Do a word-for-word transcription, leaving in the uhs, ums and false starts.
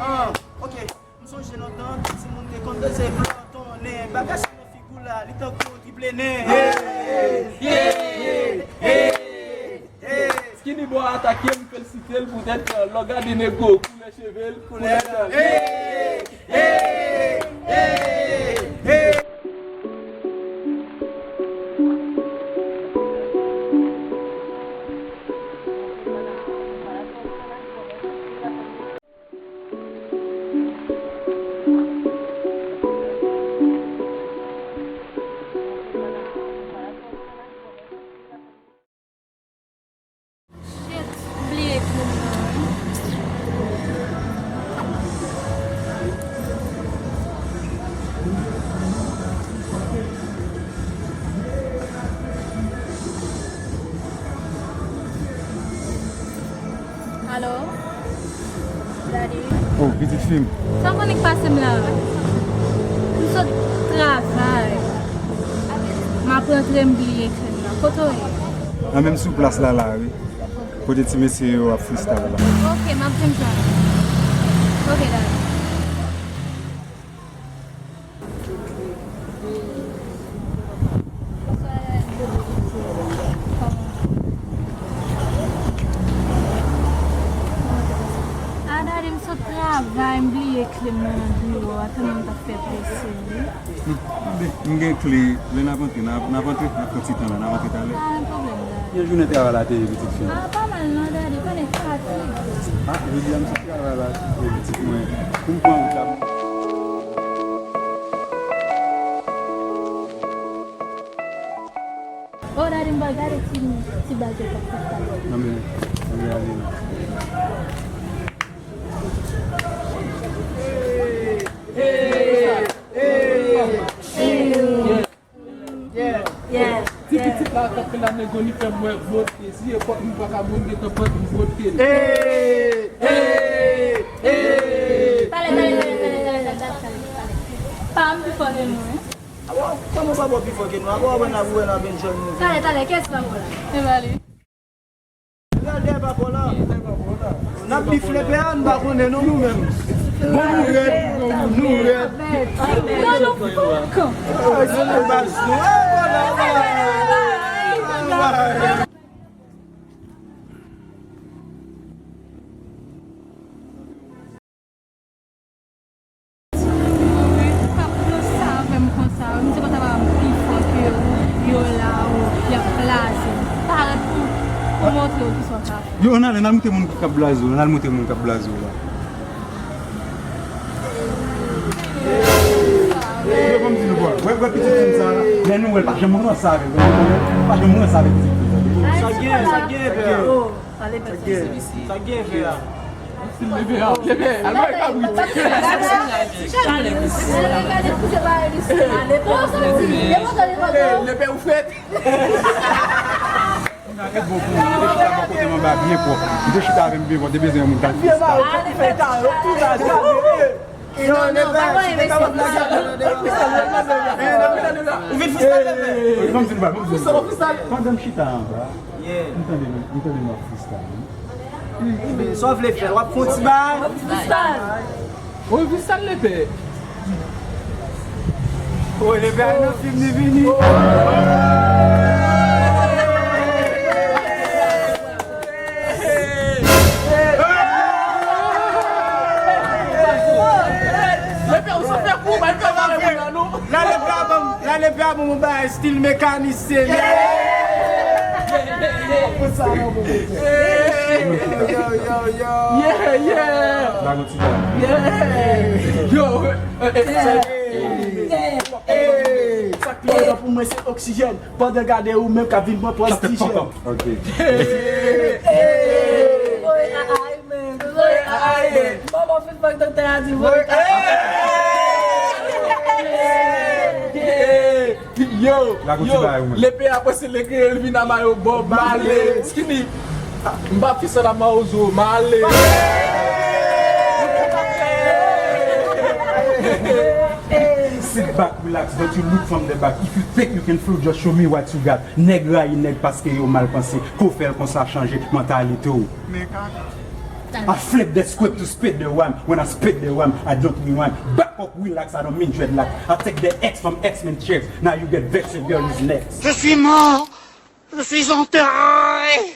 Ah, ok. M sonje lontan, timoun te konn danse plantonnen. Bagay sa nan figi w la, li tankou yon triple nen. Hey, hey, hey, hey, hey. Skinny Boy atake, m felisite l poutèt, euh, lè w gade nego, koulè cheve l, koulè dan l. Hey, hey, hey, hey. Shit, m bliye kle m nan, wi. Alo? Daddy? Oh, pitit fi m. Sa w konnen k pase m la? M sot travay. M ap rantre, m bliye kle m nan. Kote w ye? Mwen menm sou plas la, la, wi. Kote ti mesye yo ap freestyle la. Ok, m ap vin jwenn ou. Ok, daddy. A, daddy, m sot travay, m bliye kle m nan nan biwo a, tèlman m t ap fè prese, wi. Hmm, anben, m gen kle, lè n ap antre, n ap, n ap antre, n ap pran ti tan la, n ap antre talè. Pa gen pwoblèm, daddy. Jan jounen travay la te ye, pitit fi m? A, pa mal non, daddy, konnen fatig. A, jodi a m sot travay la, pitit mwen. Pou m pran wout la. Oh, daddy, m pral gade ti, ti bag yo k ap fè sa. Anben, anben, ale non. Ti pitit la k ap fè la nego li fè m wè bote. Si e pòt m pa ka boule, gentan pòt m bote l. Pale, pale, pale, pale, pale, pale, pale, pale. Pa m pi fò ke nou, wi. Awa, kòman w pa bò pi fò ke nou? Awa, w ap wè n ap wè n ap enjoy nou. Talè, talè, kiyès pa bò la? Se pa li. Gade pa bò la. N ap bif lepè a, n pa konnen non nou menm. Bon, nou rèd, nou rèd. Non, nou fou. Ah, se le baz nou. Ah, voilà, voilà. Kap nan sa avè m konsa, m se konsa pa m pi fò ke yo, yo la, ou y ap blaze. Parèt pou, pou montre yo kisa w ka fè. Yo, ann ale, ann al montre moun k ap blaze w, ann al montre moun k ap blaze w la. Yo, ban m di nou, bò. Wè, wè pitit fi m sa, lè nou wè l, pa janm ranse avè l, pa janm ranse avè pitit fi m sa. Sa gen, sa gen, frè. Sa gen, sa gen, frè. Leve a, leve, al mare kabrit. Leve ou fèt. Kounye a, e bon pou mwen, m te chita bò kote m anba byen pwòp. M te chita avè m byen pwòp, te bezwen yon moun k al freestyle. Non, non, pa mwen, mesye. Ou vin freestyle, leve. Ban m di nou bagay, ban m di nou bagay. Pandan m chita anba, m tande nou, m tande nou ap freestyle. Ebyen, sa w vle fè? W ap fè yon ti bagay? Ou vin sa l lepè. Ou lepè a nan fim li vini. Lepè ou sa fè kou, bay fè bagay pou la, non? La lepè a ban m, la lepè a ban m yon bagay stil mekanisyen. Yeah! Yeah, yeah, yeah. Yo, yo, yo, yo. Yeah, yeah. La nou ti bagay. Yeah. Yo, eh, eh, sa, eh, sa k pi enpòtan pou mwen se oksijèn. Pandan gade ou menm k ap vin pran pòz dijèn. Ok. Hey, hey, hey. Manman fin fòk doktè a di voye. Yo, yo, lepè a panse l kreye l vin a mayo Bob Marley. Skinny, m pa fè sa la mawozo, m ale. Sit back, relax, don't you look from the back. If you think you can flow, just show me what you got. Nèg rayi nèg paske yo mal panse. Ko fè l konsa, chanje mantalite w. Men kaka. I flip the script to spit the rhyme. When I spit the rhyme, I don't rewind. Back up, relax, I don't mean dreadlock. I take the X from X-Men chicks. Now you get vexed and girl is next. Je suis mort. Je suis enterré.